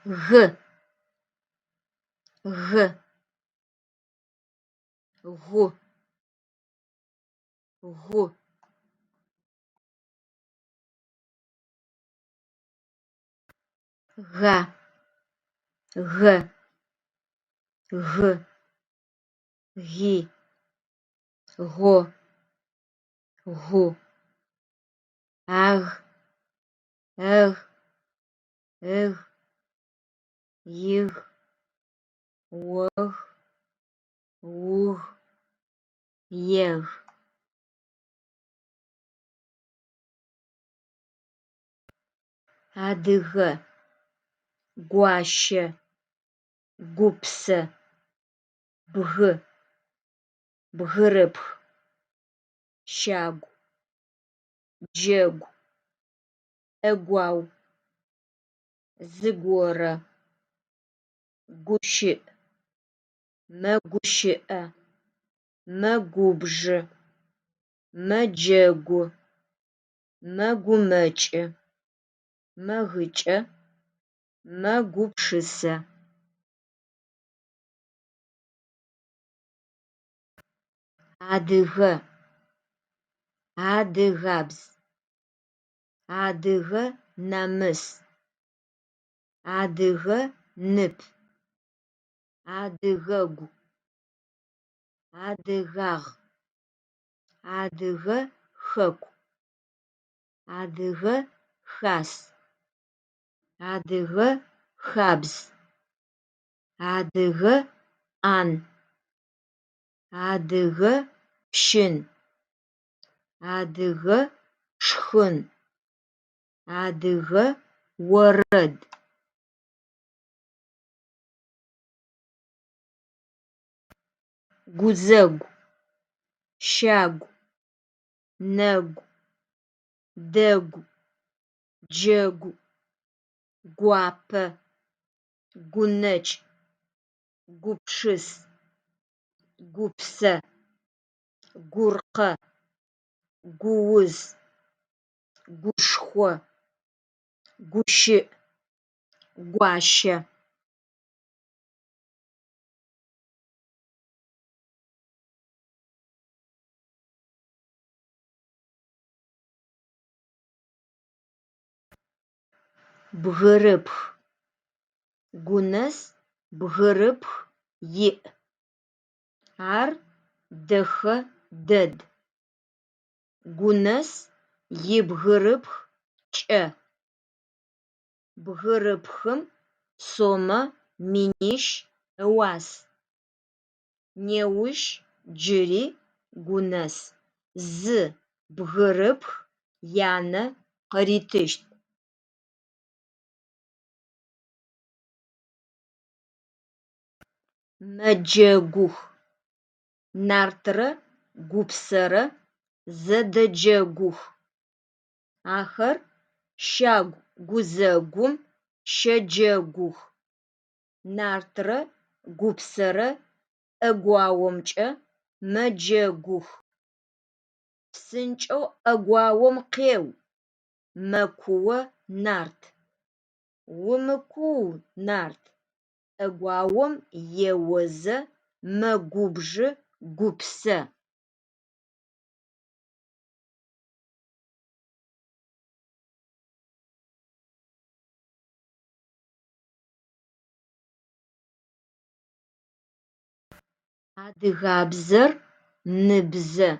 Г, Г, Гу, Гу. Га, Гэ, Гы, Ги, Го, Гу. Аг, Эг, Ыг, Иг, Ог, Уг, Ег. Адыгэ, гуащэ, гупсэ, бгы, бгырыпх, щагу, джэгу, ӏэгуау, зыгорэ, гущыӏ, мэгущыӏэ, мэгубжы, мэджэгу, мэгумэкӏы, мэгыкӏэ, мэгупшысэ. Адыгэ, адыгабз, адыгэ намыс, адыгэ нып, адыгэгу, адыгагъ, Адыгэ хэку, Адыгэ хас, адыгэ хабз, адыгэ ӏан, адыгэ пщын, адыгэ шхын, адыгэ орэд. Гузэгу, щагу, нэгу, дэгу, джэгу, гуапэ, гунэкӏ, гупшыс, гупсэ, гуркъэ, гууз, гушхо, гущыӏ, гуащэ. Бгырыпх. Гунэс бгырыпх иӏ. Ар дэхэ дэд. Гунэс ибгырыпх кӏэ. Бгырыпхым сомэ минищ ыуас. Неущ джыри Гунэс зы бгырыпх янэ къыритыщт. Мэджэгух. Нартрэ Гупсэрэ зэдэджэгух. Ахэр щагу гузэгум щэджэгух. Нартрэ Гупсэрэ ӏэгуаомкӏэ мэджэгух. Псынкӏэу ӏэгуаом къеу! – мэкуо Нарт. Умыкуу, Нарт! – ӏэгуаом еозэ мэгубжы Гупсэ. Адыгабзэр ныбзэ.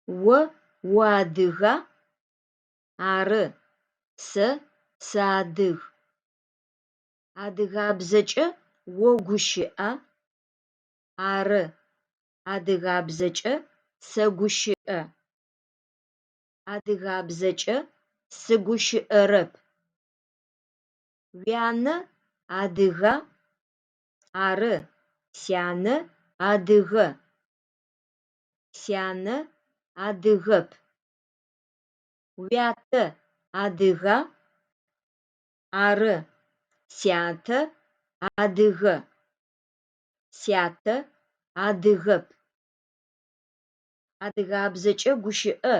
О уадыга? Ары, сэ сыадыг. Адыгабзэкӏэ огущыӏа? Ары, адыгабзэкӏэ сэгущыӏэ. Адыгабзэкӏэ сыгущыӏэрэп. Уянэ адыга? Ары, сянэ адыгэ. Сянэ адыгэп. Уятэ адыга? Ары, сятэ адыгэ. Сятэ адыгэп. Адыгабзэкӏэ гущыӏэ,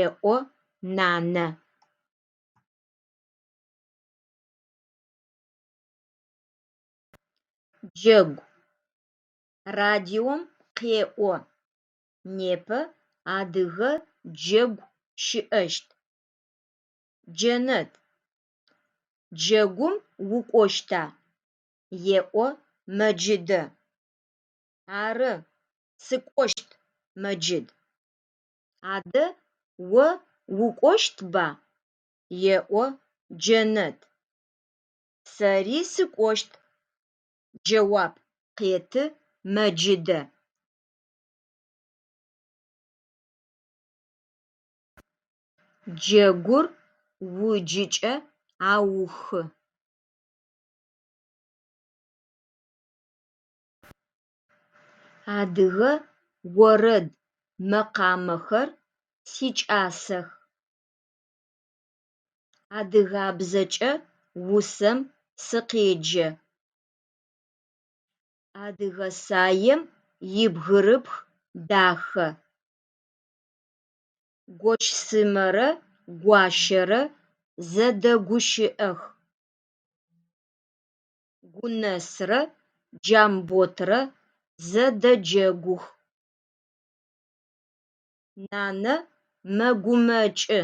еӏо нанэ. Джэгу. Радиом къеӏо: Непэ адыгэ джэгу щыӏэщт. Джэнэт, джэгум укӏощта? – еӏо Мэджыдэ. Ары, сыкӏощт, Мэджыд. Адэ о укӏощтба? – еӏо Джэнэт. Сэри сыкӏощт, – джэуап къеты Мэджыдэ. Джэгур уджыкӏэ аухы. Адыгэ орэд мэкъамэхэр сикӏасэх. Адыгабзэкӏэ усэм сыкъеджэ. Адыгэ саем ибгырыпх дахэ. Гощсымэрэ Гуащэрэ зэдэгущыӏэх. Гунэсрэ Джамботрэ зэдэджэгух. Нанэ мэгумэкӏы,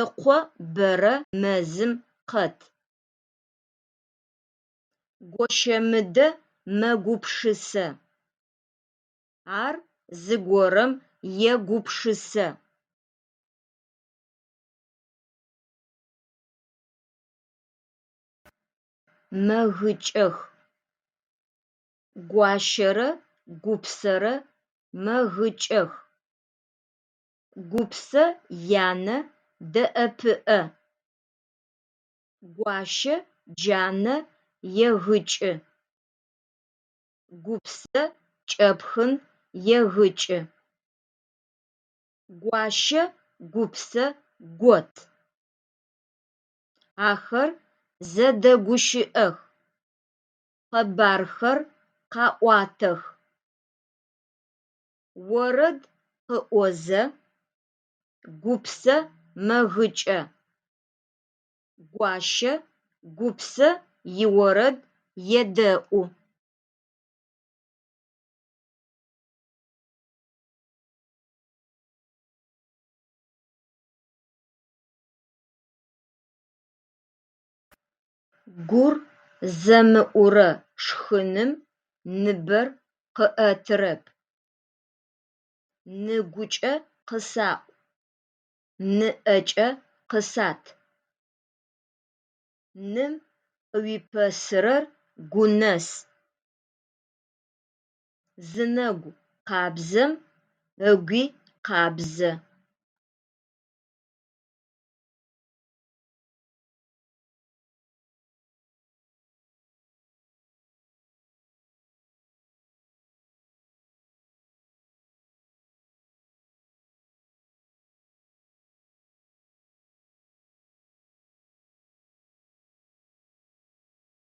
ыкъо бэрэ мэзым къэт. Гощэмыдэ мэгупшысэ. Ар зыгорэм егупшысэ. Мэгыкӏэх. Гуащэрэ Гупсэрэ мэгыкӏэх. Гупсэ янэ дэӏэпыӏэ. Гуащэ джанэ егыкӏы. Гупсэ кӏэпхын егыкӏы. Гуащэ Гупсэ гот. Ахэр зэдэгущыӏэх, къэбархэр къаӏуатэх. Орэд къыӏозэ, Гупсэ мэгыкӏэ. Гуащэ Гупсэ иорэд едэӏу. Гур зэмыӏурэ шхыным ныбэр къыӏэтырэп. Ныгукӏэ къысаӏу, ныӏэкӏэ къысат. Ным къыуипэсырэр гунэс. Зынэгу къабзэм ыгуи къабзэ.